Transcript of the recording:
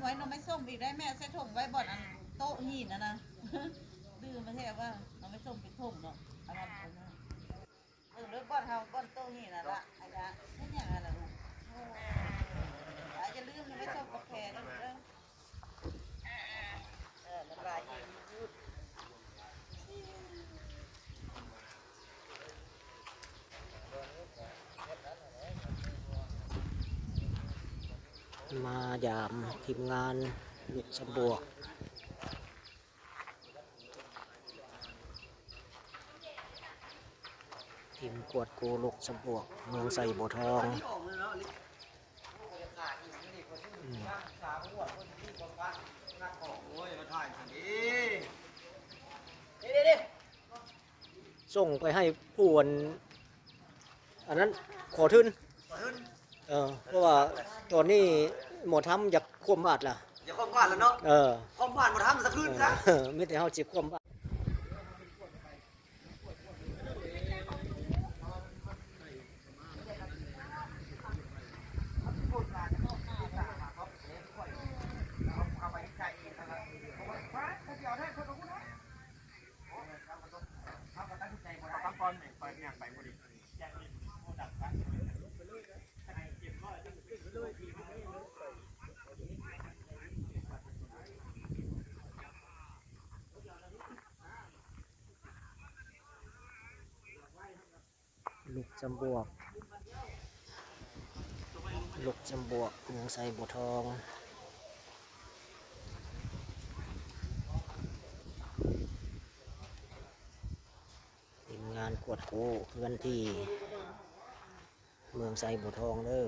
ໄວ້ໜໍ່ໄມ້ສົ້ມອີກໄດ້ແມ່ ໃສ່ຖົງໄວ້ບ່ອນອັນໂຕະຫີນຫັ້ນນະ. ລືມໄປແທ້ວ່າໜໍ່ໄມ້ສົ້ມເປັນຖົງເນາະ. ເອົາມາ ເບິ່ງເດີ ບ່ອນເຮົາ ບ່ອນໂຕະຫີນຫັ້ນລະ. ອາຍາ ເຮັດຫຍັງຫັ້ນລະລູກ? ໂອ້ ອາ ຢ່າລືມນຳໄປສົ່ງກາແຟເດີລູກເດີ. ເອີ ນ້ຳລາຍຍືດໆ. ມາຢາມທີມງານລຸກສຳບວກ. ທີມກວດກູ້ລຸກສຳບວກ ເມືອງໄຊບົວທອງ. ອືມ ສົ່ງໄປໃຫ້ຜູ້ອັນ ອັນນັ້ນຂໍທຶນ ຂໍທຶນ ເອີ ເພາະວ່າຕອນນີ້ໝໍທຳຢາກຄວ່ຳບາດລະ ຢາກຄວ່ຳບາດລະເນາະ. ເອີ ຄວ່ຳບາດໝໍທຳສະຄືນຊະ ເອີ ມີແຕ່ເຮົາຊິຄວ່ຳບາດ. ລຸກສຳບວກ ລຸກສຳບວກ ເມືອງໄຊບົວທອງ. ທີມງານກວດກູ້ເຮືອນທີ່ເມືອງໄຊບົວທອງເດີ.